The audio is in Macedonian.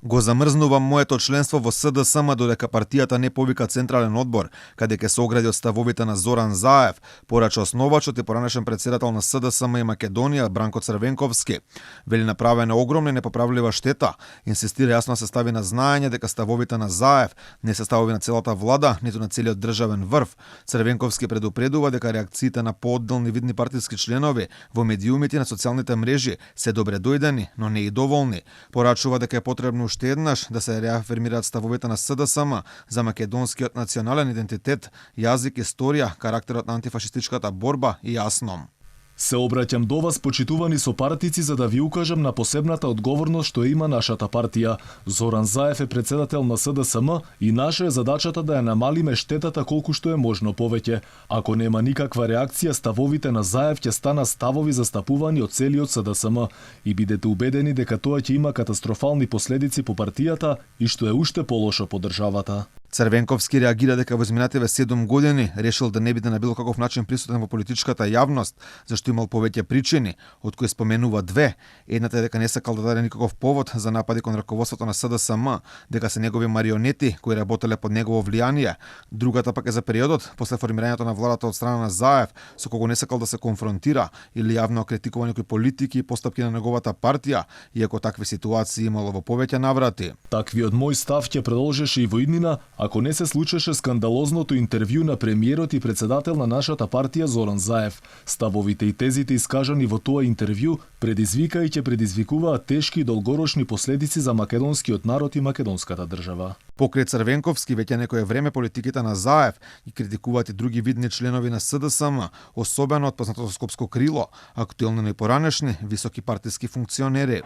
Го замрзнувам моето членство во СДСМ додека партијата не повика централен одбор, каде ќе се огради од ставовите на Зоран Заев, порача основачот и поранешен председател на СДСМ и Македонија Бранко Црвенковски. Вели направена огромна и непоправлива штета, инсистира јасно да се стави на знаење дека ставовите на Заев не се ставови на целата влада, ниту на целиот државен врв. Црвенковски предупредува дека реакциите на поодделни видни партиски членови во медиумите и на социјалните мрежи се добре дојдени, но не и доволни. Порачува дека е потребно уште еднаш да се реафирмираат ставовите на СДСМ за македонскиот национален идентитет, јазик, историја, карактерот на антифашистичката борба и јасно. Се обраќам до вас, почитувани сопартици, за да ви укажам на посебната одговорност што има нашата партија. Зоран Заев е председател на СДСМ и наша е задачата да ја намалиме штетата колку што е можно повеќе. Ако нема никаква реакција, ставовите на Заев ќе стана ставови застапувани од целиот СДСМ и бидете убедени дека тоа ќе има катастрофални последици по партијата и што е уште полошо по државата. Црвенковски реагира дека во изминативе 7 години решил да не биде на било каков начин присутен во политичката јавност, зашто имал повеќе причини, од кои споменува две. Едната е дека не сакал да даде никаков повод за напади кон раководството на СДСМ, дека се негови марионети кои работеле под негово влијание. Другата пак е за периодот после формирањето на владата од страна на Заев, со кого не сакал да се конфронтира или јавно критикува некои политики и постапки на неговата партија, иако такви ситуации имало во повеќе наврати. Таквиот мој став ќе продолжеше и во иднина, ако не се случеше скандалозното интервју на премиерот и председател на нашата партија Зоран Заев. Ставовите и тезите искажани во тоа интервју предизвика и ќе предизвикуваат тешки и долгорочни последици за македонскиот народ и македонската држава. Покрај Црвенковски веќе некое време политиките на Заев и критикуваат и други видни членови на СДСМ, особено од познатото скопско крило, актуелни и поранешни високи партиски функционери.